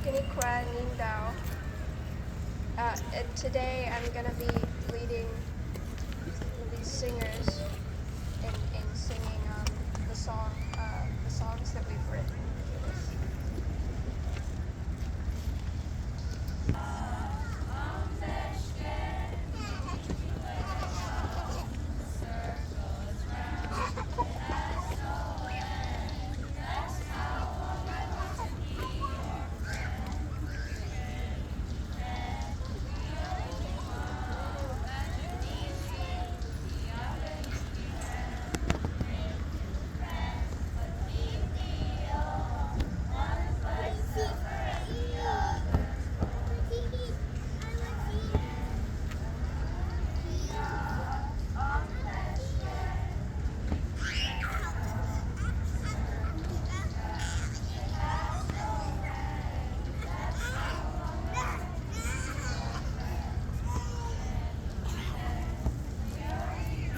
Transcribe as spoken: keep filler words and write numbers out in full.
Kinikwa Nindao. Uh, and today I'm gonna be leading the singers in, in singing um, the song, uh, the songs that we've written.